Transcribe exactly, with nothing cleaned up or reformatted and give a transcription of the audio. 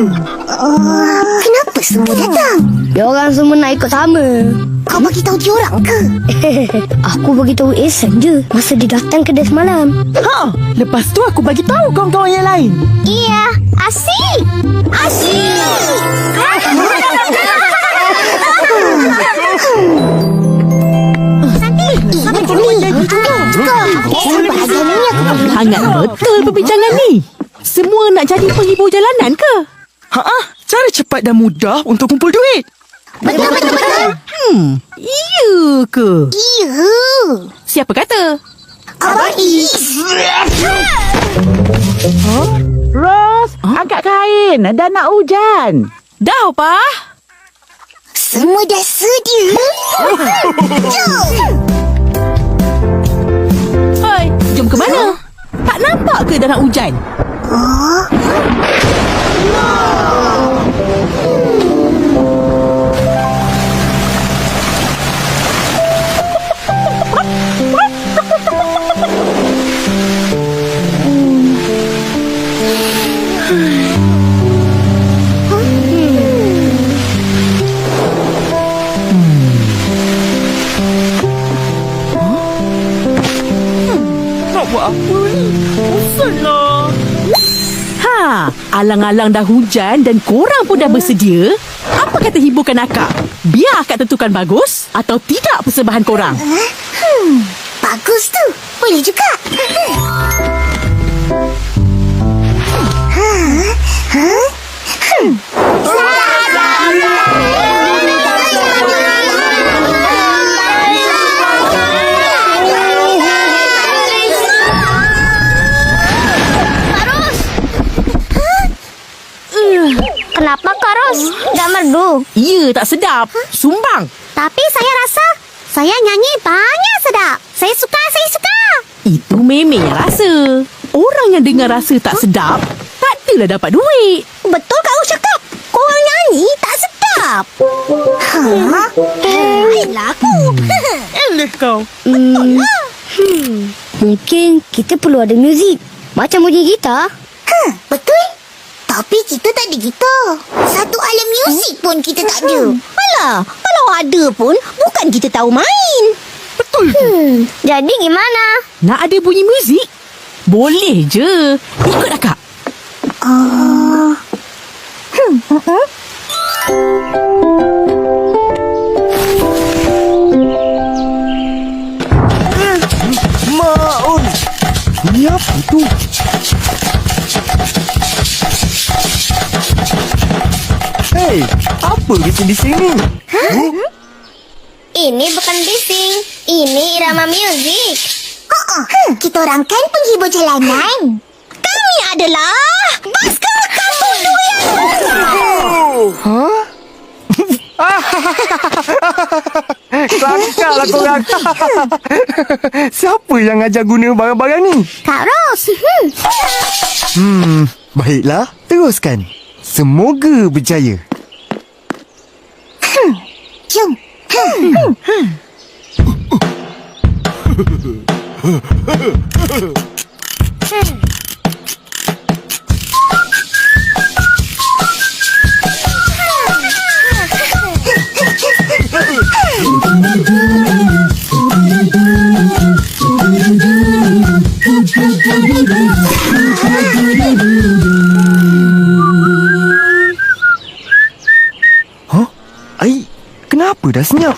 Oh, kenapa semua datang? Ya, orang semua nak ikut sama. Kau bagi tahu dia orang ke? Aku bagi tahu Ehsan je masa dia datang kedai semalam. Ha, lepas tu aku bagi tahu kawan-kawan yang lain. Iya, asik. Asik. Santi, santi. Hangat betul perbincangan ni. Semua nak jadi penghibur jalanan ke? Haa, cara cepat dan mudah untuk kumpul duit. Betul, betul, betul. Hmm, iya ke? Iya. Siapa kata? Abang Is. Hah? Ros, angkat kain. Dah nak hujan. Dah, Pa. Semua dah sedia? Jom! Hoi, jom ke mana? Tak nampak ke dah nak hujan? Oh. Nak buat apa ni? Bosan lah. Ha, alang-alang dah hujan dan korang pun dah bersedia, apa kata hiburkan akak? Bia akak tentukan bagus atau tidak persembahan korang. Hmm, bagus tu. Boleh juga. Ha? Ha? Hmm. Kenapa Kak Ros? Gak merdu? Iya, tak sedap. Sumbang. Tapi saya rasa, saya nyanyi banyak sedap. Saya suka, saya suka. Itu memang yang rasa. Orang yang dengar rasa tak sedap, tak adalah dapat duit. Betul Kak Ros cakap. Korang nyanyi tak sedap. Hah? Lain lah aku. Eleh kau. Betul lah. Hmm. Mungkin kita perlu ada muzik. Macam bunyi gitar. Huh, betul. Tapi kita tak ada gitar. Satu alat muzik pun kita tak ada. Hmm. Alah, kalau ada pun, bukan kita tahu main. Betul tu. Hmm, jadi gimana? Nak ada bunyi muzik? Boleh je. Ikut akak. Ah. Hmm, mm-mm. Mak oi! Bunyi apa tu? Hei, apa bising-bising ni? Hah? Ini bukan bising, ini irama muzik. Oh, oh, hmm, kita orang kan penghibur jalanan. Kami adalah Baskara Kampung Durian. Hah? Kelakar lah korang. Siapa yang ajar guna barang-barang ni? Kak Ros. Hmm, baiklah. Teruskan. Semoga berjaya. Hmm. Jom. Hmm. Hah? Ai, kenapa dah senyap?